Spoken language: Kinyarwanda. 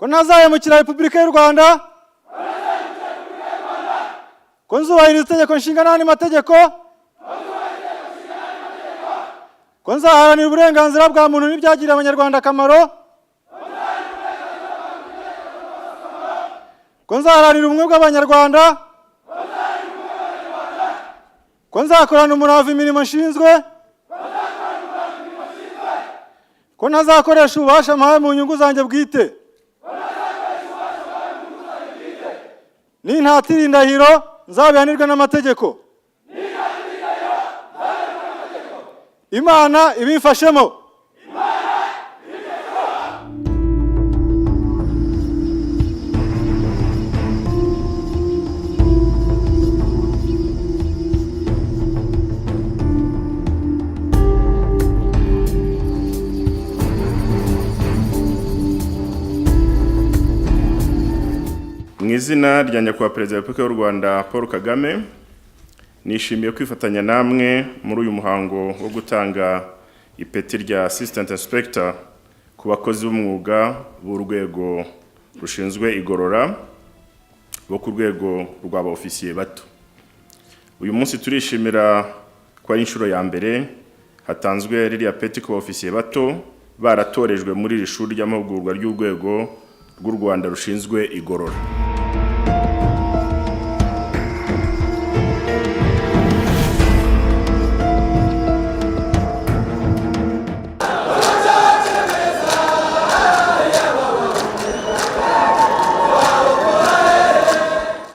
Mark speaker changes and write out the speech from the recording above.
Speaker 1: Ntazahemukira Repubulika y'u Rwanda, ko nzubahiriza Itegeko Nshinga n'andi mategeko, ko nzaharanira uburenganzira bwa muntu n'ibyagirira Abanyarwanda akamaro, ko nzaharanira ubumwe bw'Abanyarwanda, ko nzakorana umurava imirimo nshinzwe, ko ntazakoresha ububasha mpawe mu nyungu zanjye bwite. Nintatira indahiro, nzabihanirwe n'amategeko. Imana ibimfashemo.
Speaker 2: Mu izina rya Nyakubahwa Perezida wa Repubulika y'u Rwanda Paul Kagame, nishimiye kwifatanya namwe muri uyu muhango wo gutanga ipeti rya Assistant Inspector ku bakozi b'umwuga b'urwego rushinzwe igorora bo ku rwego rw'aba ofisiye bato. Uyu munsi turishimira ko ari inshuro ya mbere hatanzwe ririya peti ku ba ofisiye bato baratorejwe muri iri shuri ry'amahugurwa ry'urwego rw'u Rwanda rushinzwe igorora.